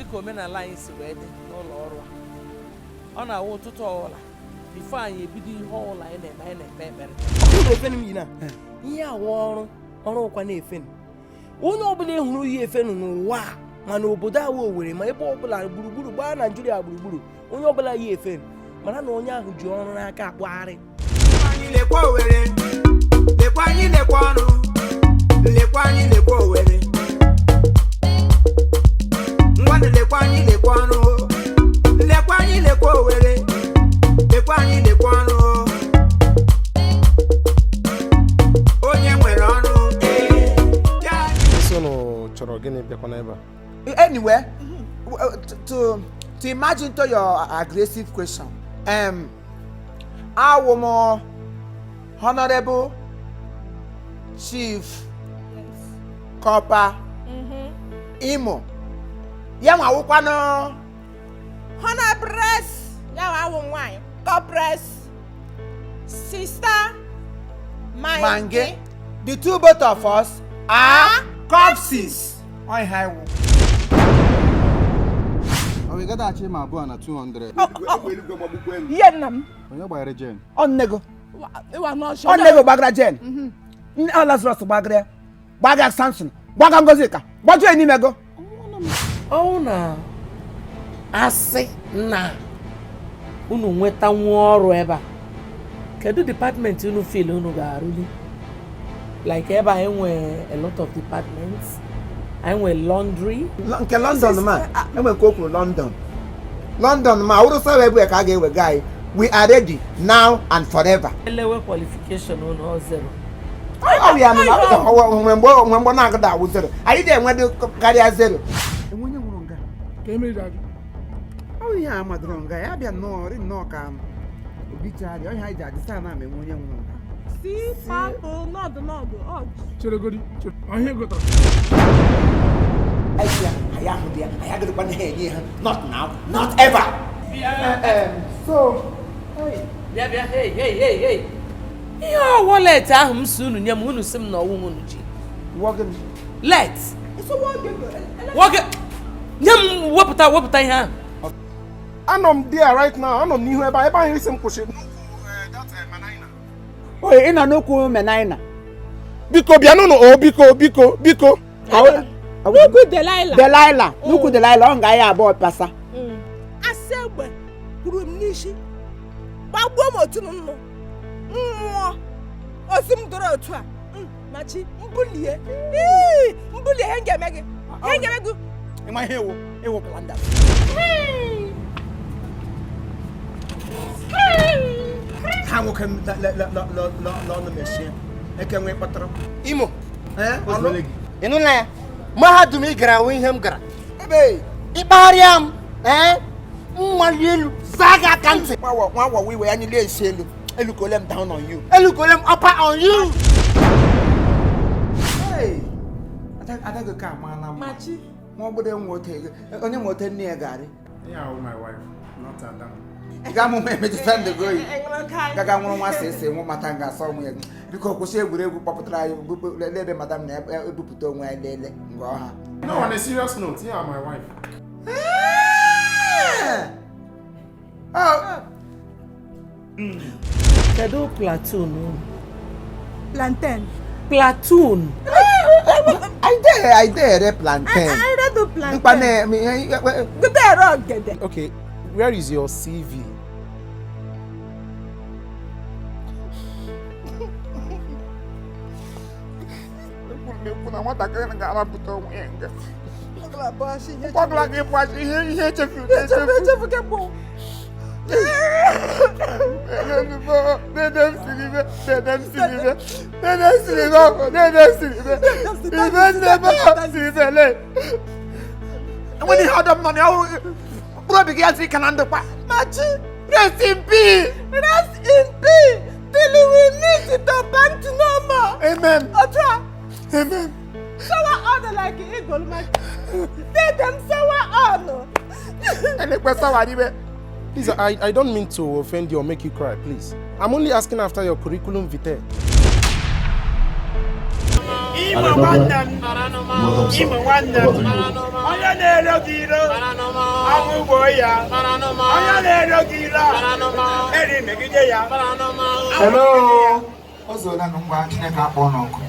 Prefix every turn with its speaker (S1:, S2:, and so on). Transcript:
S1: Dịka omenala anyị si wee dị n'ụlọ ọrụ a, ọ na-awụ ụtụtụ ọbụla, before anyị ebido ihe ọbụla anyị na-eme, anyị na-ekpe ekpere.
S2: Ọkụ efenu m yi na ihe awa ọrụ ọrụ ụkwa na-efenu. Onye ọbụla hụrụ ihe efenu n'ụwa a, ma n'obodo awa Owerri, ma ebe ọbụla gburugburu gbaa Naijiria gburugburu, onye ọbụla yi efenu, mara na onye ahụ ji ọrụ n'aka akpụgharị.
S3: Anyị lekwa Owerri, lekwa, anyị lekwa ọrụ, lekwa, anyị lekwa Owerri. Ngwanụ, lekwa, anyị lekwa ọrụ, lekwa, anyị lekwa Owerri, lekwa, anyị lekwa ọrụ. Onye nwere ọrụ, ee, ya.
S4: Isi unu chọrọ gịnị bịakwa n'ebe a?
S3: Anyway, to imagine to your aggressive question, awụ m Honorable Chief Corper Imo, ya nwa wụkwanụ
S5: Honorables, ya nwa awụ nwanyị, Corpress Sister Mange.
S3: Mange. The two, both of us are corpses. Ọ ihe anyị wụ.
S6: Ọ wegadachi ma abụọ na 200.
S5: Ihe nna m.
S6: Onye gbanyere gen?
S3: Ọ nne gị.
S5: Ịwa n'ọsọ.
S3: Ọ nne gị gbagara gen. Nne ọ Lazarus gbagara ya, gbaga Samson, gbaga Ngozika, gbajuo ya n'ime gị.
S1: Ọnwụ na asị na unu nweta nwa ọrụ ebe a, kedu department unu feel unu ga-arụli? Like ebe a enwe a lot of departments. Anyị nwere laundry.
S3: Nke London ma enwe nke o kwuru London, London ma wụrụ sọ ebe ka a ga-ewega anyị. We are ready now and forever.
S1: Elewe qualification unu, ọ zero.
S3: Ọ bụ ya nụ na nwe mgbe na-agụda awụ zero, anyị ga-enwe karịa zero. Enwe onye nwụrụ nga?
S7: Ka emeri ajụ.
S3: Ọ bụ ihe a madoro nga ya bịa nnọọ ri nnọọ ka obi chagharịa ọhịa anyị ji adị saa na ama enwe onye nwụrụ nga.
S5: Si papụ nọdụ nọdụ ọjụ.
S7: Cheregodi, ọhịa gụtara.
S3: Anyị ya anyị ahụ dị ya, anyị agịrịkwa na ha enye ha. Not now, not ever. So
S1: Bịa, bịa. Hey, hey, hey, hey! Ihe ọ wallet ahụ m si unu nye m, unu si m na ọwụ unu ji. Let nwoke nye m, wepụta, wepụta ihe ahụ.
S4: Anọ m there right now, anọ m n'ihu ebe a, ebe ahụ isi m kwụsị.
S3: Oye, ị nọ n'ukwu menaina.
S4: Biko bịanụnụ o, biko, biko, biko.
S5: N'ukwu Delilah.
S3: Delilah, n'ukwu Delilah. Ọ nga ya abụọ pasa.
S5: Asị egbe kwuru m n'isi, gbagbuo m otu nnụ mmụọ osi m dọrọ otu a. Machi mbulie. Ii, mbulie, ihe m ga-eme gị, ihe m ga-eme gị.
S3: Ịma ihe ewu ewu planda. Ha nwoke m n'ọnụ mechie eke nwee kpatara.
S2: Imo.
S3: Eh, ọnụ?
S2: Ị nụla ya? Mahadum ị gara wụ ihe m gara.
S3: Ebe
S2: ịkpagharịa m, ee, mmali elu zaa gị aka ntị.
S3: Nwa nwa iwe ya nyile esi elu elu ka ole m down on you.
S2: Elu ka ole m upper on you.
S3: Hey, ada gị ka amaala mma.
S5: Machi.
S3: Nwa obodo nwe ote onye nwe ote nne ya garị.
S7: Yeah, my wife, not Adam.
S3: Ga mụ emetụta ndụ gị oyi.
S5: Enwere ka anyị.
S3: Gaga nwụrụ nwa sị nwụ mata nga asọ onwe ya. Biko kwụsị egwuregwu kpọpụtara anyị lelee ebe madam na-ebupụta onwe anyị, lele nga ọha.
S4: No, on a serious note, yeah, my wife.
S3: Oh.
S1: Kedu platoon unu?
S5: Plantain.
S1: Platoon.
S3: I dey ere plantain.
S5: Anyị redo
S3: Mkpa
S5: plantain.
S3: na
S5: Gụta ere ogede.
S4: Okay, where is your CV?
S3: Ekwu na nwatakịrị ga-arapụta onwe ya nga. Ọbụla gị bụ ihe ihe echefuru echefu.
S5: Echefu kemgbe.
S3: Dede m siri ibe, dede m siri ibe, dede m siri ibe ọkụ, dede m siri ibe, ibe nne m siri ibe le. Enweghị ihe ọdọ m nọ na ya, mkpụrụ obi gị ya siri ike na ndụkwa.
S5: Machi.
S3: Rest in peace.
S5: Rest in peace till we meet to pant no more.
S3: Amen.
S5: Otu a.
S3: Amen.
S5: Sawa ọnụ like eagle, Machi. Dede m, sawa ọnụ.
S3: Elekwe sawa n'ibe.
S4: Please, I don't mean to offend you or make you cry, please. I'm only asking after your curriculum vitae.
S7: Imo nwanne m, Imo nwanne m, onye
S3: Na-ero gị iro, ọnwụ gbuo ya. Onye na-ero gị iro a, eri megide ya.
S8: Hello. O zuola nụ, ngwa, Chineke akpọ n'ọkụ.